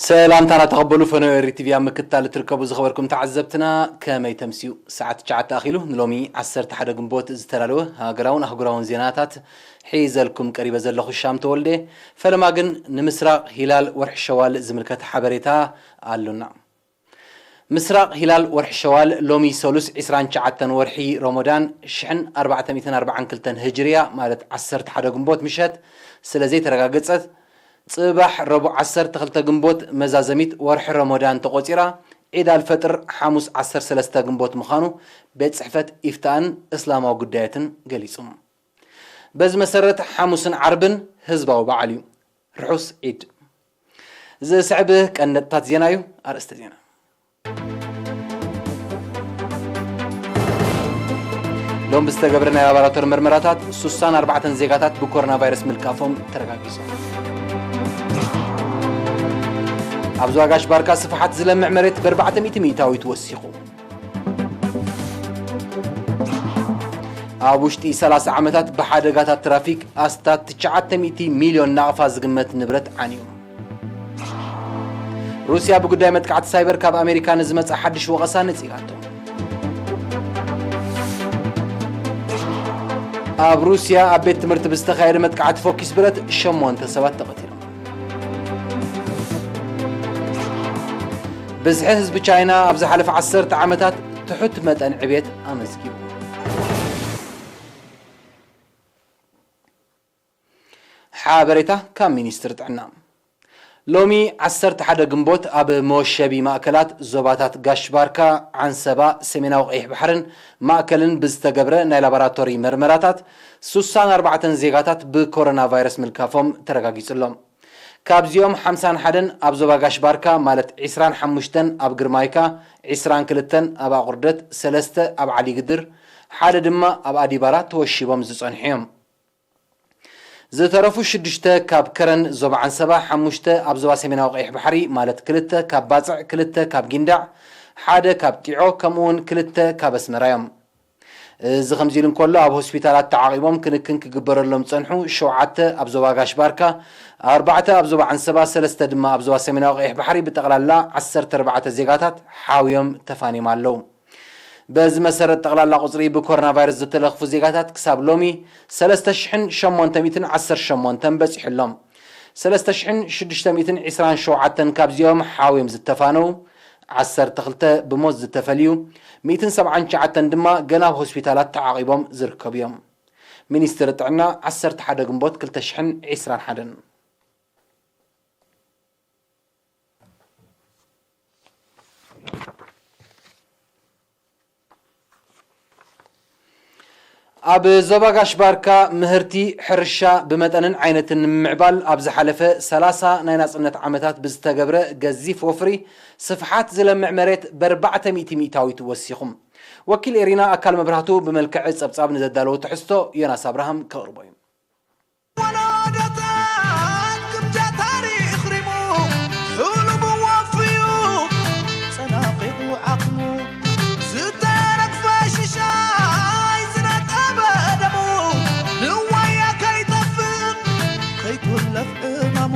ሰላምታና ተቐበሉ። ፈነወ ኤሪ ቲቪ ኣብ ምክትታል እትርከቡ ዝኸበርኩም ተዓዘብትና፣ ከመይ ተምስዩ? ሰዓት ትሽዓተ ኣኺሉ። ንሎሚ ዓሰርተ ሓደ ግንቦት ዝተዳለወ ሃገራውን ኣህጉራውን ዜናታት ሒዘልኩም ቀሪበ ዘለኹ ሻም ተወልደ። ፈለማ ግን ንምስራቕ ሂላል ወርሒ ሸዋል ዝምልከት ሓበሬታ ኣሉና። ምስራቕ ሂላል ወርሒ ሸዋል ሎሚ ሰሉስ ዒስራን ትሽዓተን ወርሒ ረመዳን ሽሕን ኣርባዕተ ሚእትን ኣርባዓን ክልተን ህጅርያ፣ ማለት ዓሰርተ ሓደ ግንቦት ምሸት ስለ ዘይተረጋገጸት፣ ጽባሕ ረቡዕ ዓሰርተ ክልተ ግንቦት መዛዘሚት ወርሒ ረመዳን ተቖጺራ፣ ዒድ ኣልፈጥር ሓሙስ ዓሰርተ ሰለስተ ግንቦት ምዃኑ ቤት ጽሕፈት ኢፍታእን እስላማዊ ጉዳያትን ገሊጹ። በዚ መሰረት ሓሙስን ዓርብን ህዝባዊ በዓል እዩ። ርሑስ ዒድ። ዝስዕብ ቀንዲ ነጥብታት ዜና እዩ። ኣርእስተ ዜና። ሎም ብዝተገብረ ናይ ላቦራቶሪ መርመራታት ሱሳን ኣርባዕተን ዜጋታት ብኮሮና ቫይረስ ምልካፎም ተረጋጊጹ። ኣብ ዞባ ጋሽ ባርካ ስፍሓት ዝለምዕ መሬት ብ ኣርባዕተ ሚእቲ ሚእታዊት ወሲኹ። ኣብ ውሽጢ ሰላሳ ዓመታት ብሓደጋታት ትራፊክ ኣስታት ትሽዓተ ሚእቲ ሚልዮን ናቕፋ ዝግመት ንብረት ዓንዩ። ሩስያ ብጉዳይ መጥቃዕቲ ሳይበር ካብ ኣሜሪካ ንዝመጽእ ሓድሽ ወቐሳ ነጺጋቶ። ኣብ ሩስያ ኣብ ቤት ትምህርቲ ብዝተኻየደ መጥቃዕቲ ፎኪስ ብረት ሸሞንተ ሰባት ተቐቲሎም። ብዝሒ ህዝቢ ቻይና ኣብ ዝሓለፈ ዓሰርተ ዓመታት ትሑት መጠን ዕብየት ኣመዝጊቡ። ሓበሬታ ካብ ሚኒስትሪ ጥዕና። ሎሚ ዓሰርተ ሓደ ግንቦት ኣብ መወሸቢ ማእከላት ዞባታት ጋሽ ባርካ፣ ዓንሰባ፣ ሰሜናዊ ቀይሕ ባሕርን ማእከልን ብዝተገብረ ናይ ላቦራቶሪ መርመራታት ሱሳን ኣርባዕተን ዜጋታት ብኮሮና ቫይረስ ምልካፎም ተረጋጊጹ ኣሎ። ካብዚኦም ሓምሳን ሓደን ኣብ ዞባ ጋሽ ባርካ፣ ማለት ዒስራን ሓሙሽተን ኣብ ግርማይካ፣ ዒስራን ክልተን ኣብ ኣቑርደት፣ ሰለስተ ኣብ ዓሊ ግድር፣ ሓደ ድማ ኣብ ኣዲባራ ተወሺቦም ዝጸንሑ እዮም። ዝተረፉ ሽዱሽተ ካብ ከረን ዞባ ዓንሰባ፣ ሓሙሽተ ኣብ ዞባ ሰሜናዊ ቀይሕ ባሕሪ፣ ማለት ክልተ ካብ ባጽዕ፣ ክልተ ካብ ጊንዳዕ፣ ሓደ ካብ ጢዖ፣ ከምኡ እውን ክልተ ካብ ኣስመራ እዮም። እዚ ከምዚ ኢሉ እንከሎ፣ ኣብ ሆስፒታላት ተዓቒቦም ክንክን ክግበረሎም ዝጸንሑ ሸውዓተ ኣብ ዞባ ጋሽ ባርካ፣ ኣርባዕተ ኣብ ዞባ ዓንሰባ፣ ሰለስተ ድማ ኣብ ዞባ ሰሜናዊ ቀይሕ ባሕሪ፣ ብጠቕላላ ዓሰርተ ኣርባዕተ ዜጋታት ሓውዮም ተፋንዮም ኣለዉ። በዚ መሰረት፣ ጠቕላላ ቁጽሪ ብኮሮና ቫይረስ ዝተለኽፉ ዜጋታት ክሳብ ሎሚ ሰለስተ ሽሕን ሸሞንተ ሚእትን ዓሰርተ ሸሞንተን በጺሑ ኣሎ። ሰለስተ ሽሕን ሽዱሽተ ሚእትን ዕስራን ሸውዓተን ካብዚኦም ሓውዮም ዝተፋነው፣ ዓሰርተ ክልተ ብሞት ዝተፈልዩ፣ ሚእትን ሰብዓን ትሽዓተን ድማ ገና ኣብ ሆስፒታላት ተዓቒቦም ዝርከቡ እዮም። ሚኒስትሪ ጥዕና፣ ዓሰርተ ሓደ ግንቦት ክልተ ሽሕን ዕስራን ሓደን። ኣብ ዞባ ጋሽ ባርካ ምህርቲ ሕርሻ ብመጠንን ዓይነትን ንምምዕባል ኣብ ዝሓለፈ ሰላሳ ናይ ናጽነት ዓመታት ብዝተገብረ ገዚፍ ወፍሪ ስፍሓት ዝለምዕ መሬት ብ ኣርባዕተ ሚእቲ ሚእታዊት ወሲኹ። ወኪል ኤሪና ኣካል መብራህቱ ብመልክዕ ጸብጻብ ንዘዳለዎ ትሕዝቶ ዮናስ ኣብርሃም ከቕርቦ እዩ። ወለዶታት ግምጃ ታሪኽ ሪሙ፣ ሕሉሙ ወፍዩ፣ ጸናቒቑ ዓቕሙ፣ ዝተረግፈ ሽሻይ ዝነጠበ ደሙ፣ ንዋያ ከይጠፍእ ከይኩለፍ ዕማሙ።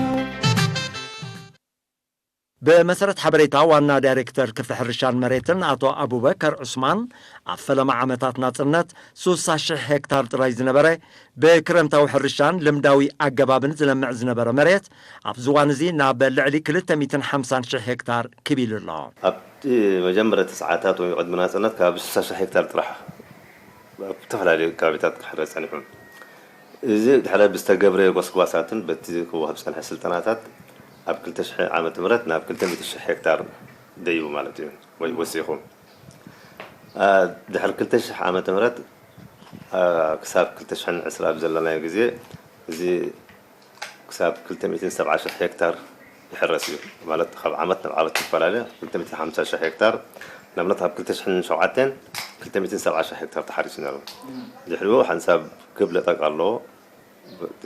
ብመሰረት ሓበሬታ ዋና ዳይሬክተር ክፍሊ ሕርሻን መሬትን ኣቶ ኣቡበከር ዑስማን፣ ኣብ ፈለማ ዓመታት ናጽነት ሱሳ ሽሕ ሄክታር ጥራይ ዝነበረ ብክረምታዊ ሕርሻን ልምዳዊ ኣገባብን ዝለምዕ ዝነበረ መሬት ኣብዚ እዋን እዚ ናብ ልዕሊ ክልተ ሚእትን ሓምሳን ሽሕ ሄክታር ክብ ኢሉ ኣሎ። ኣብቲ መጀመርያቲ ሰዓታት ወይ ቅድሚ ናጽነት ከባቢ ሱሳ ሽሕ ሄክታር ጥራሕ ኣብ ዝተፈላለዩ ከባቢታት ክሕረስ ጸኒሑ። እዚ ድሕረ ብዝተገብረ ጎስጓሳትን በቲ ክወሃብ ዝጸንሐ ስልጠናታት ኣብ ክልተ ሽሕ ዓመተ ምህረት ናብ ክልተ ሚእቲ ሽሕ ሄክታር ደይቡ ማለት እዩ ወይ ወሲኹ። አ፣ ድሕሪ ክልተ ሽሕ ዓመተ ምህረት፣ አ፣ ክሳብ ክልተ ሽሕን ዕስራ ኣብ ዘለናዮ ግዜ እዚ ክሳብ ክልተ ሚእትን ሰብዓ ሽሕ ሄክታር ይሕረስ እዩ። ማለት ካብ ዓመት ናብ ዓመት ይፈላለ። ክልተ ሚእትን ሓምሳ ሽሕ ሄክታር፣ ንኣብነት ካብ ክልተ ሽሕን ሸውዓተን ክልተ ሚእትን ሰብዓ ሽሕ ሄክታር ተሓሪሱ ነይሩ። ድሕሪኡ ሓንሳብ ክብ ለጠቅ ኣለዎ።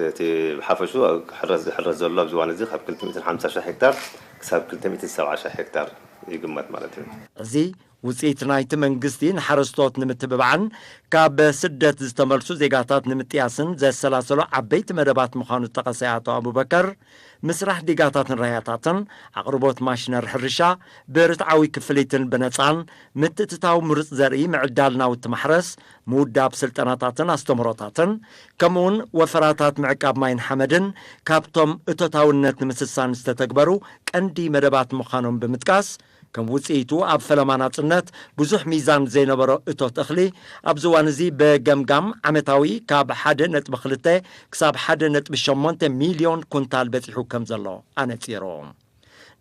እቲ ብሓፈሹ ክሕረስ ዝሕረስ ዘሎ ኣብዚ እዋን እዚ ካብ ክልተ ሚእትን ሓምሳ ሽሕ ሄክታር ክሳብ ክልተ ሚእትን ሰብዓ ሽሕ ሄክታር ይግመት ማለት እዩ። እዚ ውፅኢት ናይቲ መንግስቲ ንሓረስቶት ንምትብባዕን ካብ ስደት ዝተመልሱ ዜጋታት ንምጥያስን ዘሰላሰሎ ዓበይቲ መደባት ምዃኑ ዝጠቐሰ ኣቶ ኣቡበከር፣ ምስራሕ ዲጋታትን ራያታትን፣ ኣቕርቦት ማሽነር ሕርሻ፣ ብርትዓዊ ክፍሊትን ብነፃን፣ ምትእትታው ምሩፅ ዘርኢ፣ ምዕዳል ናውቲ ማሕረስ፣ ምውዳብ ስልጠናታትን ኣስተምህሮታትን፣ ከምኡውን ወፈራታት ምዕቃብ ማይን ሓመድን ካብቶም እቶታውነት ንምስሳን ዝተተግበሩ ቀንዲ መደባት ምዃኖም ብምጥቃስ፣ ከም ውፅኢቱ ኣብ ፈለማ ናፅነት ብዙሕ ሚዛን ዘይነበሮ እቶት እኽሊ ኣብዚ እዋን እዚ ብገምጋም ዓመታዊ ካብ ሓደ ነጥቢ ክልተ ክሳብ ሓደ ነጥቢ ሸሞንተ ሚልዮን ኩንታል በፂሑ ከም ዘሎ ኣነፂሩ።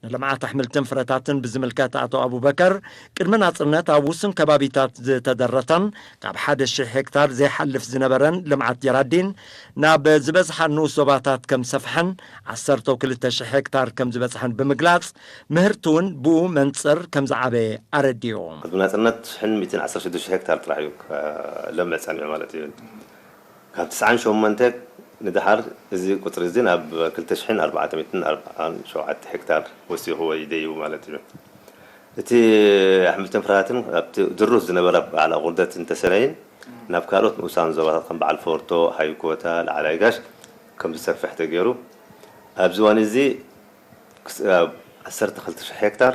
ንልምዓት ኣሕምልትን ፍረታትን ብዝምልከት ኣቶ ኣቡበከር፣ ቅድሚ ናፅነት ኣብ ውሱን ከባቢታት ዝተደረተን ካብ ሓደ ሽሕ ሄክታር ዘይሓልፍ ዝነበረን ልምዓት ጀራዲን ናብ ዝበዝሓ ንኡስ ዞባታት ከም ዝሰፍሐን ዓሰርተ ክልተ ሽሕ ሄክታር ከም ዝበፅሐን ብምግላፅ፣ ምህርቲ እውን ብኡ መንፅር ከም ዝዓበየ ኣረዲኡ። ቅድሚ ናፅነት ሽሕን ሚእትን ዓሰርተ ሽዱሽተ ሄክታር ጥራሕ እዩ ለምዕ ፀኒዑ ማለት እዩ። ካብ ትስዓን ሸሞንተ ንደሓር እዚ ቁፅሪ እዚ ናብ ክልተ ሽሕን ኣርባዕተ ሚእትን ኣርባዓን ሸውዓተ ሄክታር ወሲኹ ወይ ደይቡ ማለት እዩ። እቲ ኣሕምልትን ፍራታትን ኣብቲ ድሩት ዝነበረ በዓል ኣቑርደት እንተሰነይን ናብ ካልኦት ንኡሳን ዞባታት ከም በዓል ፎርቶ፣ ሃይኮታ፣ ላዕላይ ጋሽ ከም ዝሰፍሕ ተገይሩ። ኣብዚ እዋን እዚ ክስ-፣ ኣብ ዓሰርተ ክልተ ሽሕ ሄክታር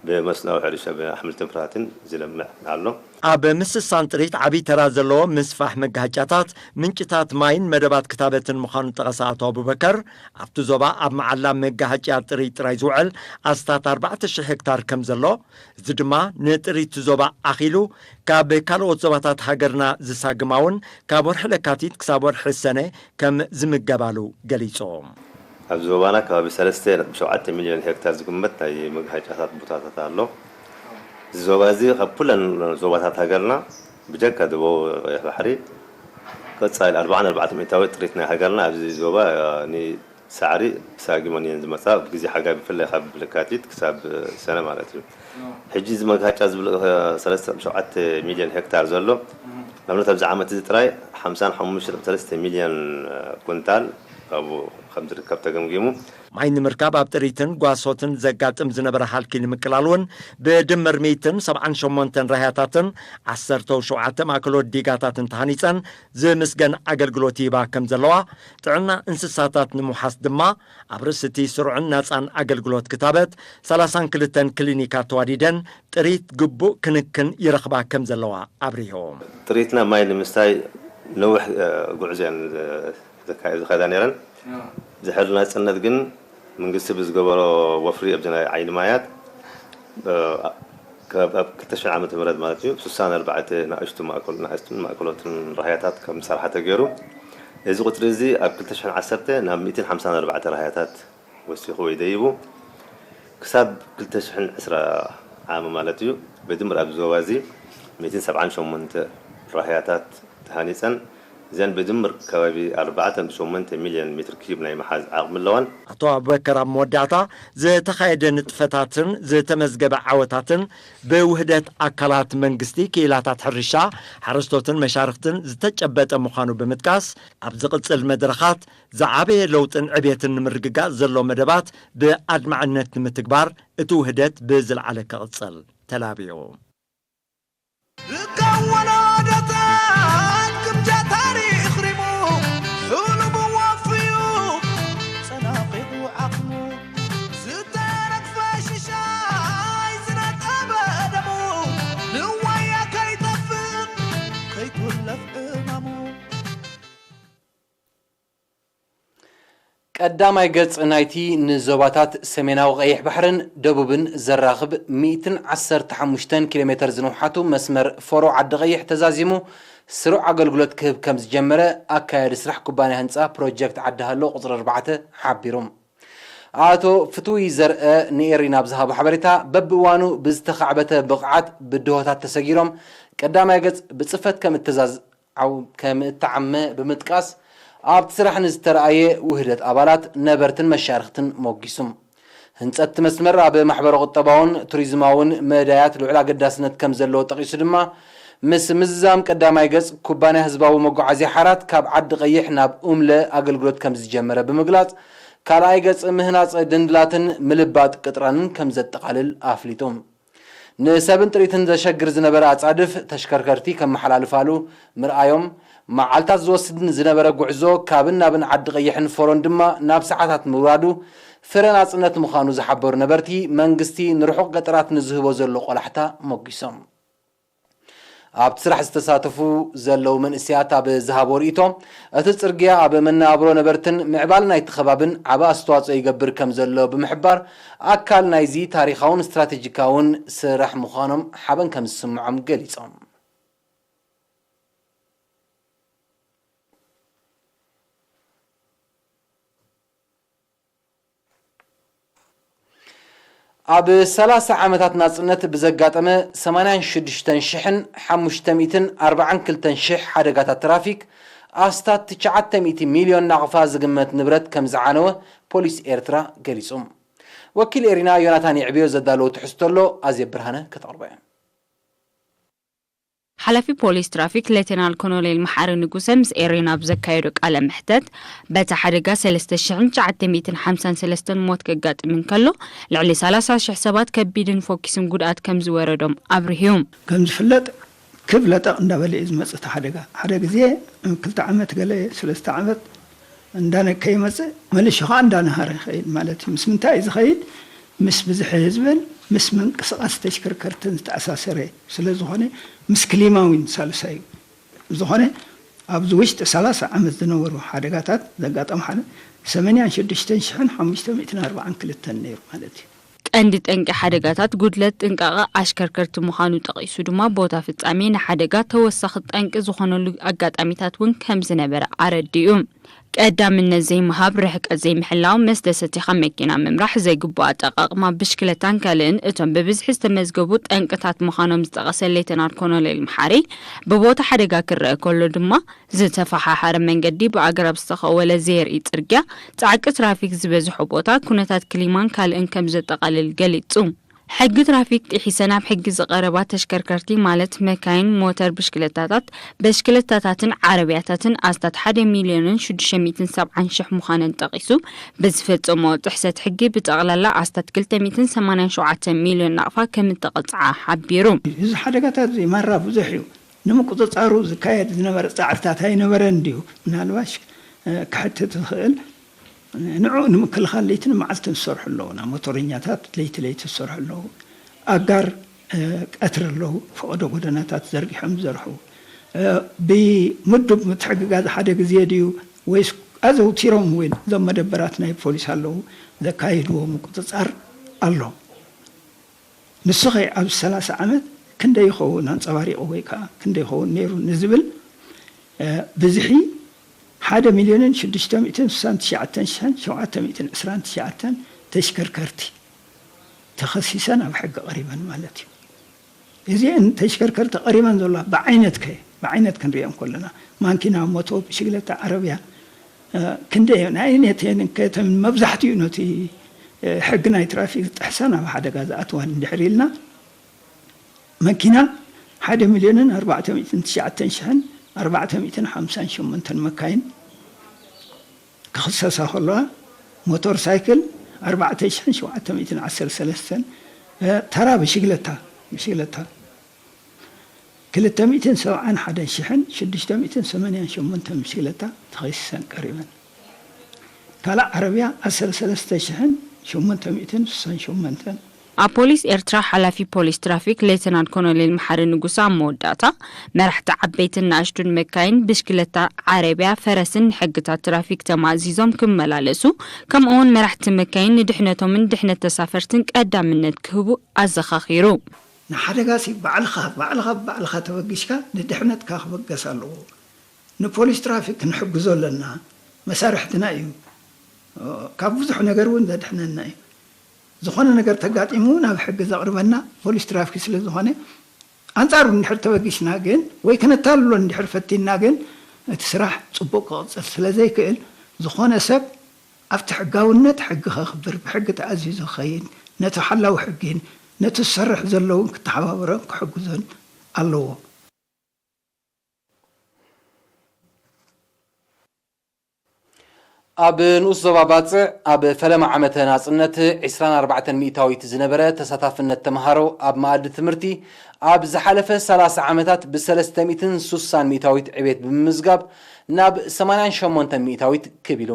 ብመስኖ ሕርሻ ብኣሕምልትን ፍራትን ዝለምዕ ኣሎ። ኣብ ምስሳን ጥሪት ዓብዪ ተራ ዘለዎ ምስፋሕ መጋሃጫታት፣ ምንጭታት ማይን መደባት ክታበትን ምዃኑ ጠቐሰ ኣቶ ኣቡበከር፣ ኣብቲ ዞባ ኣብ መዓላ መጋሃጭያ ጥሪት ጥራይ ዝውዕል ኣስታት ኣርባዕተ ሽሕ ሄክታር ከም ዘሎ፣ እዚ ድማ ንጥሪት ዞባ ኣኺሉ ካብ ካልኦት ዞባታት ሃገርና ዝሳግማ እውን ካብ ወርሒ ለካቲት ክሳብ ወርሒ ሰነ ከም ዝምገባሉ ገሊጾም። ኣብ ዞባና ከባቢ ሰለስተ ነጥቢ ሸውዓተ ሚልዮን ሄክታር ዝግመት ናይ መግሃጫታት ቦታታት ኣሎ። እዚ ዞባ እዚ ካብ ኩለን ዞባታት ሃገርና ብጀካ ደቡብ ቀይሕ ባሕሪ ቀጻሊ ኣርባዓን ኣርባዕተ ሚእታዊት ጥሪት ናይ ሃገርና ኣብዚ ዞባ ንሳዕሪ ሳጊመን እየን ዝመጻ። ብግዜ ሓጋይ ብፍላይ ካብ ለካቲት ክሳብ ሰነ ማለት እዩ። ሕጂ እዚ መግሃጫ ዝብል ሰለስተ ነጥቢ ሸውዓተ ሚልዮን ሄክታር ዘሎ ንኣብነት ኣብዚ ዓመት እዚ ጥራይ ሓምሳን ሓሙሽተ ነጥቢ ሰለስተ ሚልዮን ኩንታል ኣብኡ ከም ዝርከብ ተገምጊሙ። ማይ ንምርካብ ኣብ ጥሪትን ጓሶትን ዘጋጥም ዝነበረ ሃልኪ ንምቅላል እውን ብድምር ሚእትን ሰብዓን ሸሞንተን ራህያታትን ዓሰርተ ሸውዓተ ማእከሎት ዲጋታትን ተሃኒፀን ዝምስገን ኣገልግሎት ይህባ ከም ዘለዋ፣ ጥዕና እንስሳታት ንምውሓስ ድማ ኣብ ርእሲ እቲ ስሩዕን ናፃን ኣገልግሎት ክታበት ሰላሳን ክልተን ክሊኒካት ተዋዲደን ጥሪት ግቡእ ክንክን ይረኽባ ከም ዘለዋ ኣብሪሆም። ጥሪትና ማይ ንምስታይ ነዊሕ ጉዕዞ እየን ዘካየ-፣ ዝኸዳ ነይረን። ድሕሪ ናጽነት ግን መንግስቲ ብዝገበሮ ወፍሪ ኣብዚ ናይ ዓይኒ ማያት፣ እ፣ ካብ፣ ኣብ ክልተ ሽሕ ዓመተ ምህረት ማለት እዩ፣ ስሳን ኣርባዕተ ንኣሽቱ ማእከል-፣ ንኣሽቱን ማእከሎትን ራህያታት ከም ዝሰርሓ ተገይሩ። እዚ ቁጽሪ እዚ ኣብ ክልተ ሽሕን ዓሰርተ ናብ ሚእትን ሓምሳን ኣርባዕተ ራህያታት ወሲኹ ወይ ደይቡ። ክሳብ ክልተ ሽሕን ዕስራ ዓመ ማለት እዩ፣ ብድምር ኣብዚ ዞባ እዚ ሚእትን ሰብዓን ሸሞንተ ራህያታት ተሃኒጸን፣ እዘን ብድምር ከባቢ ኣርባዕተ ነጥቢ ሸሞንተ ሚልዮን ሜትር ኪዩብ ናይ ምሓዝ ዓቕሚ ኣለወን። ኣቶ ኣቡበከር ኣብ መወዳእታ፣ ዝተኻየደ ንጥፈታትን ዝተመዝገበ ዓወታትን ብውህደት ኣካላት መንግስቲ፣ ክኢላታት ሕርሻ፣ ሓረስቶትን መሻርኽትን ዝተጨበጠ ምዃኑ ብምጥቃስ፣ ኣብ ዝቕጽል መድረኻት ዝዓበየ ለውጥን ዕቤትን ንምርግጋጽ ዘሎ መደባት ብኣድማዕነት ንምትግባር እቲ ውህደት ብዝለዓለ ክቕጽል ተላብዩ። ርካብ ወለዶታት ግምጃ ታሪኽ ሪሙ፣ ሕሉሙ ወፍዩ፣ ጸናቒቑ ዓቕሙ፣ ዝተረግፈ ሽሻይ ዝነጠበ ደሙ፣ ንዋያ ከይጠፍእ ከይኩለፍ ዕማሙ። ቀዳማይ ገጽ ናይቲ ንዞባታት ሰሜናዊ ቀይሕ ባሕርን ደቡብን ዘራኽብ ሚእትን ዓሰርተ ሓሙሽተን ኪሎ ሜተር ዝንውሓቱ መስመር ፎሮ ዓዲ ቀይሕ ተዛዚሙ ስሩዕ ኣገልግሎት ክህብ ከም ዝጀመረ ኣካያዲ ስራሕ ኩባንያ ህንጻ ፕሮጀክት ዓዲ ሃሎ ቁጽሪ ኣርባዕተ ሓቢሩ። ኣቶ ፍትዊ ዘርአ ንኤሪና ኣብ ዝሃቦ ሓበሬታ፣ በብእዋኑ ብዝተኻዕበተ ብቕዓት ብድሆታት ተሰጊሮም ቀዳማይ ገጽ ብጽፈት ከም እተዛዝ-፣ ዓው-፣ ከም እተዓመ ብምጥቃስ፣ ኣብቲ ስራሕ ንዝተረኣየ ውህደት ኣባላት፣ ነበርትን መሻርኽትን ሞጊሱ። ህንጸት እቲ መስመር ኣብ ማሕበረ ቁጠባውን ቱሪዝማውን መዳያት ልዑል ኣገዳስነት ከም ዘለዎ ጠቒሱ ድማ፣ ምስ ምዝዛም ቀዳማይ ገጽ፣ ኩባንያ ህዝባዊ መጓዓዝያ ሓራት ካብ ዓዲ ቀይሕ ናብ ኡምለ ኣገልግሎት ከም ዝጀመረ ብምግላጽ፣ ካልኣይ ገጽ ምህናጽ ድንድላትን ምልባጥ ቅጥራንን ከም ዘጠቓልል ኣፍሊጡ። ንሰብን ጥሪትን ዘሸግር ዝነበረ ኣጻድፍ ተሽከርከርቲ ከመሓላልፋሉ ምርኣዮም፣ መዓልታት ዝወስድ ንዝነበረ ጉዕዞ ካብን ናብን ዓዲ ቀይሕን ፎሮን ድማ ናብ ሰዓታት ምውራዱ ፍረ ናጽነት ምዃኑ ዝሓበሩ ነበርቲ፣ መንግስቲ ንርሑቕ ገጠራት ንዝህቦ ዘሎ ቆላሕታ ሞጊሶም። ኣብቲ ስራሕ ዝተሳተፉ ዘለዉ መንእሰያት ኣብ ዝሃቦ ርእይቶ፣ እቲ ጽርግያ ኣብ መነባብሮ ነበርትን ምዕባለ ናይቲ ከባብን ዓቢ ኣስተዋጽኦ ይገብር ከም ዘሎ ብምሕባር፣ ኣካል ናይዚ ታሪኻውን ስትራቴጂካውን ስራሕ ምዃኖም ሓበን ከም ዝስምዖም ገሊጾም። ኣብ ሰላሳ ዓመታት ናጽነት ብዘጋጠመ ሰማንያን ሽዱሽተን ሽሕን ሓሙሽተ ሚእትን ኣርባዓን ክልተን ሽሕ ሓደጋታት ትራፊክ ኣስታት ትሽዓተ ሚእቲ ሚልዮን ናቕፋ ዝግመት ንብረት ከም ዝዓነወ ፖሊስ ኤርትራ ገሊጹ። ወኪል ኤሪና ዮናታን የዕብዮ ዘዳለዎ ትሕዝቶ ኣሎ፣ ኣዜብ ብርሃነ ከተቕርቦ እያ። ሓላፊ ፖሊስ ትራፊክ ሌተናል ኮሎኔል መሓሪ ንጉሰ ምስ ኤሪና ኣብ ዘካየዶ ቃለ መሕተት፣ በቲ ሓደጋ ሰለስተ ሽሕን ትሽዓተ ሚእትን ሓምሳን ሰለስተን ሞት ከጋጥም እንከሎ፣ ልዕሊ ሰላሳ ሽሕ ሰባት ከቢድን ፎኪስን ጉድኣት ከም ዝወረዶም ኣብሪሁ። ከም ዝፍለጥ፣ ክብ ለጠቕ እንዳበለ እዩ ዝመጽእ እቲ ሓደጋ። ሓደ ግዜ ክልተ ዓመት ገለ፣ ሰለስተ ዓመት እንዳነ-፣ ከይመጽእ፣ መሊሹ ኸዓ እንዳነሃረ ይኸይድ ማለት እዩ። ምስ ምንታይ እዩ ዝኸይድ? ምስ ብዝሒ ህዝብን ምስ ምንቅስቓስ ተሽከርከርትን ዝተኣሳሰረ ስለ ዝኾነ፣ ምስ ክሊማ እውን ሳልሳይ እዩ። ብዝኾነ፣ ኣብዚ ውሽጢ ሰላሳ ዓመት ዝነበሩ ሓደጋታት ዘጋጠመ ሓደ ሰማንያን ሽዱሽተን ሽሕን ሓሙሽተ ሚእትን ኣርባዓን ክልተን ነይሩ ማለት እዩ። ቀንዲ ጠንቂ ሓደጋታት ጉድለት ጥንቃቐ ኣሽከርከርቲ ምዃኑ ጠቒሱ ድማ፣ ቦታ ፍጻሜ ንሓደጋ ተወሳኺ ጠንቂ ዝኾነሉ ኣጋጣሚታት እውን ከም ዝነበረ ኣረዲኡ። ቀዳምነት ዘይምሃብ፣ ርሕቀት ዘይምሕላው፣ መስተ ሰቲኻ መኪና ምምራሕ፣ ዘይግቡእ ኣጠቓቕማ ብሽክለታን ካልእን እቶም ብብዝሒ ዝተመዝገቡ ጠንቅታት ምዃኖም ዝጠቐሰ ሌተናል ኮሎኔል መሓሪ፣ ብቦታ ሓደጋ ክረአ ከሎ ድማ ዝተፈሓሓረ መንገዲ፣ ብኣግራብ ዝተኸወለ ዘየርኢ ጽርግያ፣ ጻዕቂ ትራፊክ ዝበዝሖ ቦታ፣ ኩነታት ክሊማን ካልእን ከም ዘጠቓልል ገሊጹ። ሕጊ ትራፊክ ጥሒሰን ኣብ ሕጊ ዝቐረባ ተሽከርከርቲ ማለት መካይን፣ ሞተር ብሽክለታታት፣ በሽክለታታትን ዓረብያታትን ኣስታት ሓደ ሚልዮንን ሽዱሽተ ሚእትን ሰብዓን ሽሕ ምዃነን ጠቒሱ፣ ብዝፈጸሞ ጥሕሰት ሕጊ ብጠቕላላ ኣስታት ክልተ ሚእትን ሰማንያን ሸውዓተን ሚልዮን ናቕፋ ከም እተቐጽዓ ሓቢሩ። እዚ ሓደጋታት እዚ ማራ ብዙሕ እዩ። ንምቁጽጻሩ ዝካየድ ዝነበረ ጻዕርታት ኣይነበረን ድዩ? ምናልባሽ፣ እ፣ ክሕትት ዝኽእል፣ ንዑ ንምክልኻል ለይትን መዓልትን ዝሰርሑ ኣለዉ። ናብ ሞቶረኛታት ለይቲ ለይቲ ዝሰርሑ ኣለዉ። ኣጋር፣ እ፣ ቀትሪ ኣለዉ። ፈቐዶ ጎደናታት ዘርጊሖም ዝሰርሑ፣ እ፣ ብምዱብ ምትሕግጋዝ ሓደ ግዜ ድዩ ወይስ ኣዘውቲሮም እውን እዞም መደበራት ናይ ፖሊስ ኣለዉ ዘካይድዎ ምቁጽጻር ኣሎ። ንሱ ኸ ኣብዚ ሰላሳ ዓመት ክንደይ ይኸውን ኣንጸባሪቑ ወይ ከኣ ክንደይ ይኸውን ነይሩ ንዝብል፣ እ፣ ብዝሒ ሓደ ሚልዮንን ሽዱሽተ ሚእትን ስሳን ትሽዓተን ሽሕን ሸውዓተ ሚእትን ዕስራን ትሽዓተን ተሽከርከርቲ ተኸሲሰን ኣብ ሕጊ ቀሪበን ማለት እዩ። እዚአን ተሽከርከርቲ ቀሪበን ዘለዋ ብዓይነት ከ፣ ብዓይነት ክንሪአን ከለና፣ ማንኪና፣ ሞቶ፣ ብሽግለታ፣ ዓረብያ፣ እ፣ ክንደይ እየን? ኣይነት እየን ከ፣ እተን መብዛሕትኡ ነቲ፣ እ፣ ሕጊ ናይ ትራፊክ ዝጥሕሳ ናብ ሓደጋ ዝኣትዋ እንድሕር ኢልና፣ መኪና ሓደ ሚልዮንን ኣርባዕተ ሚእትን ትሽዓተን ሽሕን ኣርባዕተ ሚእትን ሓምሳን ሸሞንተን መካይን ክኽሰሳ ከለዋ፣ ሞተር ሳይክል ኣርባዕተ ሽሕን ሸውዓተ ሚእትን ዓሰርተ ሰለስተን፣ እ፣ ተራ ብሽግለታ፣ ብሽግለታ ክልተ ሚእትን ሰብዓን ሓደን ሽሕን ሽዱሽተ ሚእትን ሰማንያን ሸሞንተን ብሽግለታ ተኸሲሰን ቀሪበን። ካልእ ዓረብያ ዓሰርተ ሰለስተ ሽሕን ሸሞንተ ሚእትን ስሳን ሸሞንተን። ኣብ ፖሊስ ኤርትራ ሓላፊ ፖሊስ ትራፊክ ሌተናል ኮሎኔል መሓሪ ንጉሰ ኣብ መወዳእታ፣ መራሕቲ ዓበይትን ንኣሽቱን መካይን፣ ብሽክለታ፣ ዓረብያ፣ ፈረስን ንሕግታት ትራፊክ ተማእዚዞም ክመላለሱ፣ ከምኡ'ውን መራሕቲ መካይን ንድሕነቶምን ድሕነት ተሳፈርትን ቀዳምነት ክህቡ ኣዘኻኺሩ። ንሓደጋሲ ባዕልኻ፣ ባዕልኻ፣ ባዕልኻ ተበጊስካ ንድሕነትካ ክበገስ ኣለዎ። ንፖሊስ ትራፊክ ክንሕግዞ ኣለና፣ መሳርሕትና እዩ። ካብ ብዙሕ ነገር እውን ዘድሕነና እዩ። ዝኾነ ነገር ተጋጢሙ ናብ ሕጊ ዘቕርበና ፖሊስ ትራፊክ ስለ ዝኾነ፣ ኣንጻሩ እንድሕር ተበጊስና ግን ወይ ከነታልሎ እንድሕር ፈቲንና ግን እቲ ስራሕ ጽቡቕ ክቕጽል ስለ ዘይክእል፣ ዝኾነ ሰብ ኣብቲ ሕጋውነት ሕጊ ከኽብር፣ ብሕጊ ተኣዚዙ ክኸይድ፣ ነቲ ሓላዊ ሕጊን ነቲ ዝሰርሕ ዘሎ እውን ክተሓባበሮን ክሕግዞን ኣለዎ። ኣብ ንኡስ ዞባ ባጽዕ ኣብ ፈለማ ዓመተ ናጽነት ዕስራን ኣርባዕተን ሚእታዊት ዝነበረ ተሳታፍነት ተምሃሮ ኣብ መኣዲ ትምህርቲ ኣብ ዝሓለፈ ሰላሳ ዓመታት ብሰለስተ ሚእትን ሱሳን ሚእታዊት ዕቤት ብምምዝጋብ ናብ ሰማንያን ሸሞንተን ሚእታዊት ክብ ኢሉ።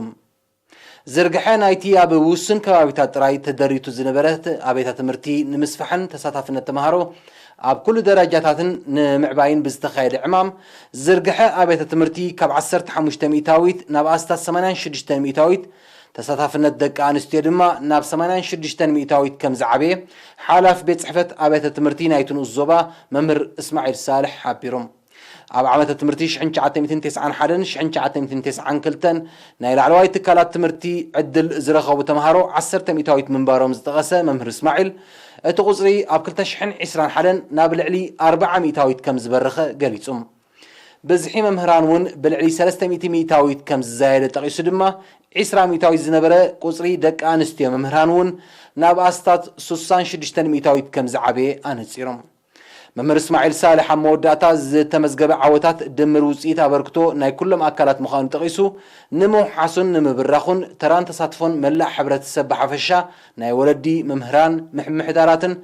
ዝርግሐ ናይቲ ኣብ ውሱን ከባቢታት ጥራይ ተደሪቱ ዝነበረ ኣብያተ ትምህርቲ ንምስፋሕን ተሳታፍነት ተምሃሮ ኣብ ኩሉ ደረጃታትን ንምዕባይን ብዝተኻየደ ዕማም፣ ዝርግሐ ኣብያተ ትምህርቲ ካብ ዓሰርተ ሓሙሽተ ሚእታዊት ናብ ኣስታት ሰማንያን ሽዱሽተ ሚእታዊት፣ ተሳታፍነት ደቂ ኣንስትዮ ድማ ናብ ሰማንያን ሽዱሽተ ሚእታዊት ከም ዝዓበየ ሓላፊ ቤት ጽሕፈት ኣብያተ ትምህርቲ ናይቲ ንኡስ ዞባ መምህር እስማዒል ሳልሕ ሓቢሮም። ኣብ ዓመተ ትምህርቲ ሽሕን ትሽዓተ ሚእትን ተስዓን ሓደን ሽሕን ትሽዓተ ሚእትን ተስዓን ክልተን ናይ ላዕለዋይ ትካላት ትምህርቲ ዕድል ዝረኸቡ ተምሃሮ ዓሰርተ ሚእታዊት ምንባሮም ዝጠቐሰ መምህር እስማዒል፣ እቲ ቁጽሪ ኣብ ክልተ ሽሕን ዕስራን ሓደን ናብ ልዕሊ ኣርብዓ ሚእታዊት ከም ዝበረኸ ገሊጹ። ብዝሒ መምህራን እውን ብልዕሊ ሰለስተ ሚእቲ ሚእታዊት ከም ዝዛየደ ጠቒሱ ድማ፣ ዕስራ ሚእታዊት ዝነበረ ቁጽሪ ደቂ ኣንስትዮ መምህራን እውን ናብ ኣስታት ሱሳን ሽዱሽተን ሚእታዊት ከም ዝዓበየ ኣነጺሮም። መምህር እስማዒል ሳልሕ ኣብ መወዳእታ ዝተመዝገበ ዓወታት ድምር ውፅኢት ኣበርክቶ ናይ ኩሎም ኣካላት ምዃኑ ጠቒሱ፣ ንምውሓሱን ንምብራኹን ተራን ተሳትፎን መላእ ሕብረተሰብ ብሓፈሻ፣ ናይ ወለዲ፣ መምህራን፣ ምምሕዳራትን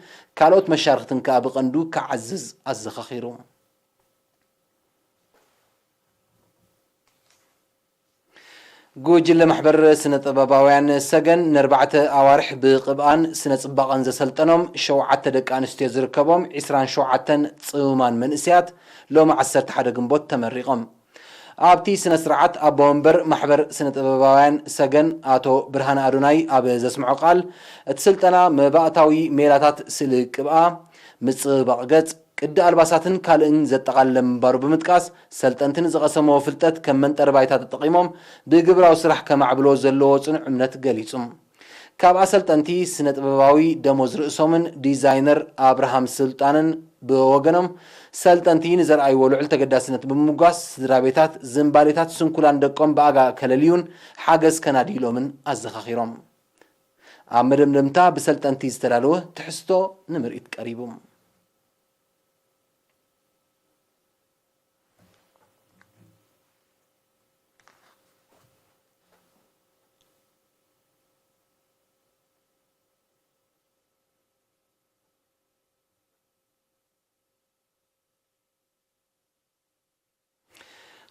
ካልኦት መሻርክትን ከኣ ብቐንዱ ክዓዝዝ ኣዘኻኺሩ። ጉጅለ ማሕበር ስነ ጥበባውያን ሰገን ንኣርባዕተ ኣዋርሕ ብቕብኣን ስነ ጽባቐን ዘሰልጠኖም ሸውዓተ ደቂ ኣንስትዮ ዝርከቦም ዕስራን ሸውዓተን ጽሙማን መንእሰያት ሎሚ ዓሰርተ ሓደ ግንቦት ተመሪቖም። ኣብቲ ስነ ስርዓት ኣቦ ወንበር ማሕበር ስነ ጥበባውያን ሰገን ኣቶ ብርሃነ ኣዶናይ ኣብ ዘስምዖ ቃል፣ እቲ ስልጠና መባእታዊ ሜላታት ስእሊ ቅብኣ፣ ምጽብባቕ ገጽ፣ ቅዲ ኣልባሳትን ካልእን ዘጠቓለለ ምንባሩ ብምጥቃስ፣ ሰልጠንቲ ንዝቐሰምዎ ፍልጠት ከም መንጠሪ ባይታ ተጠቒሞም ብግብራዊ ስራሕ ከማዕብልዎ ዘለዎ ጽኑዕ እምነት ገሊጹ። ካብ ኣሰልጠንቲ ስነ ጥበባዊ ደሞዝ ርእሶምን ዲዛይነር ኣብርሃም ስልጣንን ብወገኖም፣ ሰልጠንቲ ንዘርኣይዎ ልዑል ተገዳስነት ብምምጓስ፣ ስድራ ቤታት ዝንባሌታት ስንኩላን ደቆም ብኣጋ ከለልዩን ሓገዝ ከናድዩሎምን ኣዘኻኺሮም። ኣብ መደምደምታ ብሰልጠንቲ ዝተዳለወ ትሕዝቶ ንምርኢት ቀሪቡ።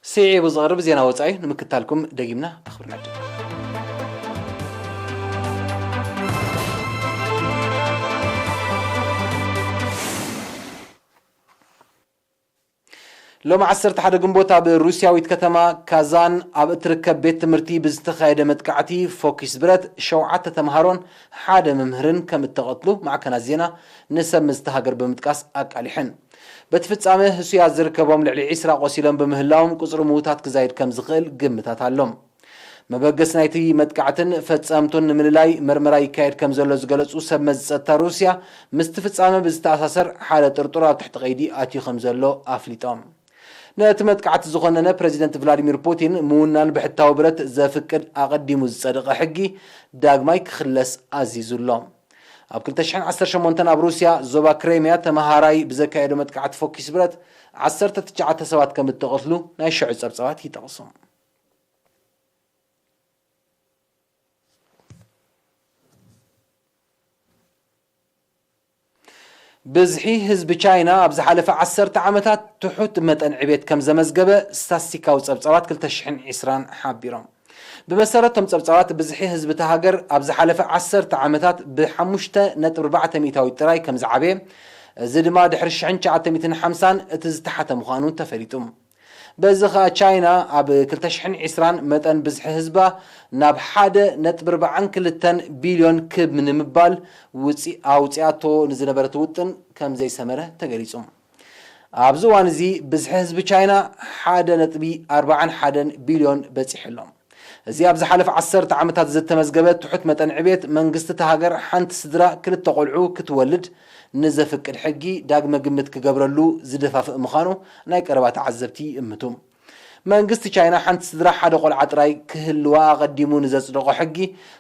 ስዒቡ ዝቐርብ ዜና ወጻኢ ንምክታልኩም ደጊምና ብኽብሪ ንዕድም። ሎሚ ዓሰርተ ሓደ ግንቦት ኣብ ሩስያዊት ከተማ ካዛን ኣብ እትርከብ ቤት ትምህርቲ ብዝተኻየደ መጥቃዕቲ ፎኪስ ብረት ሸውዓተ ተምሃሮን ሓደ መምህርን ከም እተቐትሉ ማዕከናት ዜና ንሰብ መዝቲ ሃገር ብምጥቃስ ኣቃሊሐን። በቲ ፍጻመ ህሱያት ዝርከቦም ልዕሊ ዕስራ ቆሲሎም ብምህላዎም፣ ቁጽሪ ምዉታት ክዛይድ ከም ዝኽእል ግምታት ኣሎ። መበገሲ ናይቲ መጥቃዕትን ፈጸምቱን ንምልላይ መርመራ ይካየድ ከም ዘሎ ዝገለጹ ሰብ መዚ ጸጥታ ሩስያ፣ ምስቲ ፍጻመ ብዝተኣሳሰር ሓደ ጥርጡር ኣብ ትሕቲ ቀይዲ ኣትዩ ከም ዘሎ ኣፍሊጦም። ነቲ መጥቃዕቲ ዝኾነነ ፕረዚደንት ቭላዲሚር ፑቲን፣ ምውናን ብሕታዊ ብረት ዘፍቅድ ኣቐዲሙ ዝጸደቐ ሕጊ ዳግማይ ክኽለስ ኣዚዙ ኣሎ። ኣብ ክልተ ሽሕን ዓሰርተ ሸሞንተን ኣብ ሩስያ ዞባ ክሬምያ ተመሃራይ ብዘካየዶ መጥቃዕቲ ፎኪስ ብረት ዓሰርተ ትሽዓተ ሰባት ከም እተቐትሉ ናይ ሽዑ ጸብጻባት ይጠቕሱ። ብዝሒ ህዝቢ ቻይና ኣብ ዝሓለፈ ዓሰርተ ዓመታት ትሑት መጠን ዕቤት ከም ዘመዝገበ ስታስቲካዊ ጸብጻባት ክልተ ሽሕን ዕስራን ሓቢሮም። ብመሰረት እቶም ጸብጻባት፣ ብዝሒ ህዝቢ እታ ሃገር ኣብ ዝሓለፈ ዓሰርተ ዓመታት ብሓሙሽተ ነጥቢ ኣርባዕተ ሚእታዊት ጥራይ ከም ዝዓበየ፣ እዚ ድማ ድሕሪ ሽሕን ትሽዓተ ሚእትን ሓምሳን እቲ ዝተሓተ ምዃኑ ተፈሊጡ። በዚ ኸኣ ቻይና ኣብ ክልተ ሽሕን ዕስራን መጠን ብዝሒ ህዝባ ናብ ሓደ ነጥቢ ኣርባዓን ክልተን ቢልዮን ክብ ንምባል ውጺ-፣ ኣውጺኣቶ ንዝነበረት ውጥን ከም ዘይሰመረ ተገሊጹ። ኣብዚ እዋን እዚ ብዝሒ ህዝቢ ቻይና ሓደ ነጥቢ ኣርባዓን ሓደን ቢልዮን በጺሑ ኣሎ። እዚ ኣብ ዝሓለፈ ዓሰርተ ዓመታት ዝተመዝገበ ትሑት መጠን ዕቤት፣ መንግስቲ እታ ሃገር ሓንቲ ስድራ ክልተ ቆልዑ ክትወልድ ንዘፍቅድ ሕጊ ዳግመ ግምት ክገብረሉ ዝደፋፍእ ምዃኑ ናይ ቀረባ ተዓዘብቲ ይእምቱ። መንግስቲ ቻይና ሓንቲ ስድራ ሓደ ቆልዓ ጥራይ ክህልዋ ኣቐዲሙ ንዘጽደቖ ሕጊ፣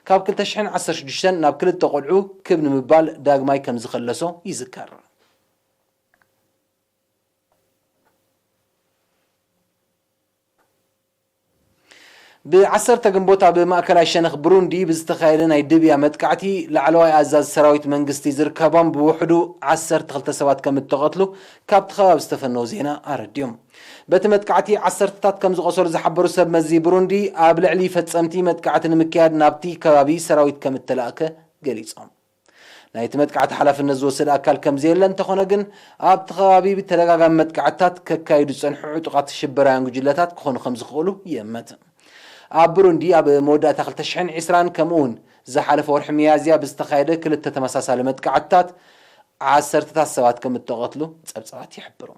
ካብ ክልተ ሽሕን ዓሰርተ ሽዱሽተን ናብ ክልተ ቆልዑ ክብ ንምባል ዳግማይ ከም ዝኸለሶ ይዝከር። ብ10 ግንቦት ኣብ ማእከላይ ሸነኽ ብሩንዲ ብዝተኻየደ ናይ ድብያ መጥቃዕቲ፣ ላዕለዋይ ኣዛዚ ሰራዊት መንግስቲ ዝርከቦም ብውሕዱ ዓሰርተ ክልተ ሰባት ከም እተቐትሉ ካብቲ ከባቢ ዝተፈነዉ ዜና ኣረዲኦም። በቲ መጥቃዕቲ ዓሰርተታት ከም ዝቖሰሉ ዝሓበሩ ሰብ መዚ ብሩንዲ፣ ኣብ ልዕሊ ፈጸምቲ መጥቃዕቲ ንምክያድ ናብቲ ከባቢ ሰራዊት ከም እተላእከ ገሊጾም። ናይቲ መጥቃዕቲ ሓላፍነት ዝወሰደ ኣካል ከም ዘየለ እንተኾነ ግን፣ ኣብቲ ከባቢ ብተደጋጋሚ መጥቃዕትታት ከካይዱ ዝጸንሑ ዕጡቓት ሽበራውያን ጉጅለታት ክኾኑ ከም ዝኽእሉ ይእመት። ኣብ ብሩንዲ ኣብ መወዳእታ ክልተ ሽሕን ዕስራን ከምኡ እውን ዝሓለፈ ወርሒ ሚያዝያ ብዝተኻየደ ክልተ ተመሳሳሊ መጥቃዕትታት ዓሰርተታት ሰባት ከም እተቐትሉ ጸብጻባት ይሕብሩ።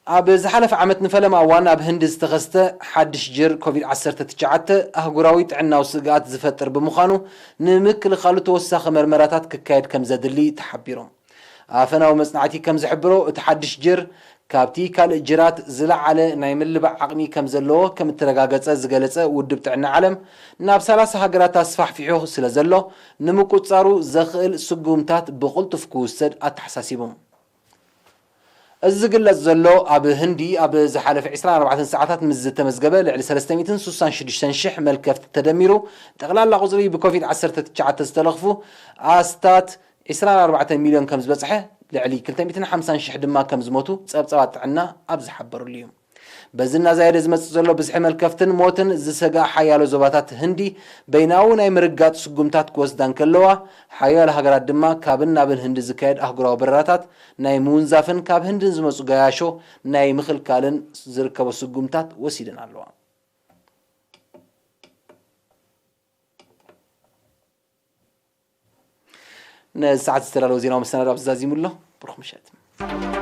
ኣብ ዝሓለፈ ዓመት ንፈለማ እዋን ኣብ ህንዲ ዝተኸስተ ሓድሽ ጅር ኮቪድ ዓሰርተ ትሽዓተ ኣህጉራዊ ጥዕናዊ ስግኣት ዝፈጥር ብምዃኑ፣ ንምክልኻሉ ተወሳኺ መርመራታት ክካየድ ከም ዘድሊ ተሓቢሩ። ኣፈናዊ መጽናዕቲ ከም ዝሕብሮ፣ እቲ ሓድሽ ጅር ካብቲ ካልእ ጅራት ዝለዓለ ናይ ምልባዕ ዓቕሚ ከም ዘለዎ ከም እተረጋገጸ ዝገለጸ ውድብ ጥዕና ዓለም፣ ናብ ሰላሳ ሃገራት ኣስፋሕፊሑ ስለ ዘሎ፣ ንምቁጽጻሩ ዘኽእል ስጉምታት ብቕልጡፍ ክውሰድ ኣተሓሳሲቡ። እዚ ዝግለጽ ዘሎ፣ ኣብ ህንዲ ኣብ ዝሓለፈ ዕስራን ኣርባዕተን ሰዓታት ምስ ዝተመዝገበ ልዕሊ ሰለስተ ሚእትን ስሳን ሽዱሽተን ሽሕ መልከፍቲ ተደሚሩ፣ ጠቕላላ ቁጽሪ ብኮቪድ ዓሰርተ ትሽዓተ ዝተለኽፉ ኣስታት ዕስራን ኣርባዕተን ሚልዮን ከም ዝበጽሐ፣ ልዕሊ ክልተ ሚእትን ሓምሳን ሽሕ ድማ ከም ዝሞቱ ጸብጻባት ጥዕና ኣብ ዝሓበሩሉ እዩ። በዚ እናዛየደ ዝመጽእ ዘሎ ብዝሒ መልከፍትን ሞትን ዝሰግኣ ሓያሎ ዞባታት ህንዲ፣ በይናዊ ናይ ምርጋጥ ስጉምታት ክወስዳ እንከለዋ፣ ሓያሎ ሃገራት ድማ ካብን ናብን ህንዲ ዝካየድ ኣህጉራዊ በረራታት ናይ ምውንዛፍን ካብ ህንድን ዝመጹ ገያሾ ናይ ምኽልካልን ዝርከቦ ስጉምታት ወሲደን ኣለዋ። ነዚ ሰዓት ዝተዳለወ ዜናዊ መሰናዶ ኣብዚ ዛዚሙ ኣሎ። ብሩኽ ምሸት።